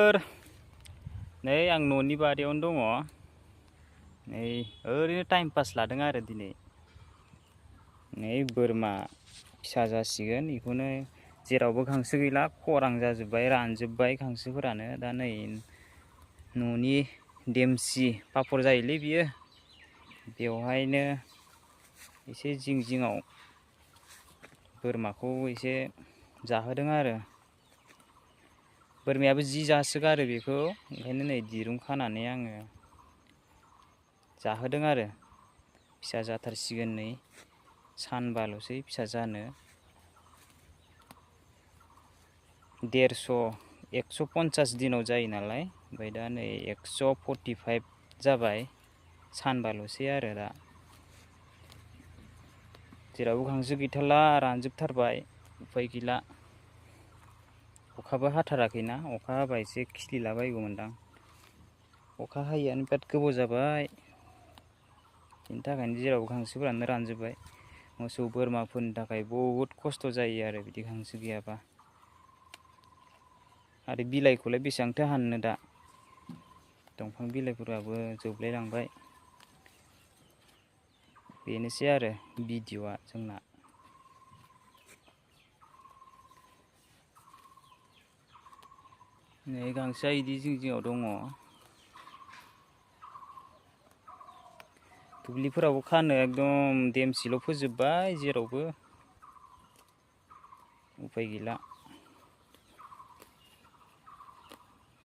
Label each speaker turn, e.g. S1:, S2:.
S1: लोगोफोर नै आं न'नि बारियावनो दङ नै ओरैनो टाइम पास लादों आरो दिनै नै बोरमा फिसा जासिगोन बेखौनो जेरावबो गांसो गैला खरां जाजोब्बाय रानजोब्बाय गांसोफोरानो दा नै न'नि देमसि पापर जायोलै बियो बेवहायनो एसे जिं जिङाव बोरमाखौ एसे जाहोदों आरो बोरमायाबो जि जासोगारो बेखौ ओंखायनो नै दिरुं खानानै आङो जाहोदों आरो फिसा जाथारसिगोन नै सानबाल'सै फिसा जानो 150 दिनाव जायो नालाय ओमफ्राय दा नै 145 जाबाय सानबाल'सै आरो दा जेरावबो गांसो गैथारला रानजोबथारबाय उफाय गैला अखाबो हाथाराखैना अखा हाबा एसे खिलिलाबायगौमोनदां अखा हायैआनो बिराद गोबाव जाबाय बेनि थाखायनो जेरावबो गांसोफोरानो रानजोब्बाय मोसौ बोरमाफोरनि थाखाय बहुद खस्थ' जायो आरो बिदि गांसो गैयाबा आरो बिलाइखौलाय बेसेबांथो हाननो दा दंफां बिलाइफोराबो जोबलायलांबाय बेनोसै आरो भिडिअ'आ जोंना नै गांसोआ इदि जिं जिङाव दङ दुब्लिफोरावबो खानो एकदम देमसिल' फोजोबबाय जेरावबो उफाय गैला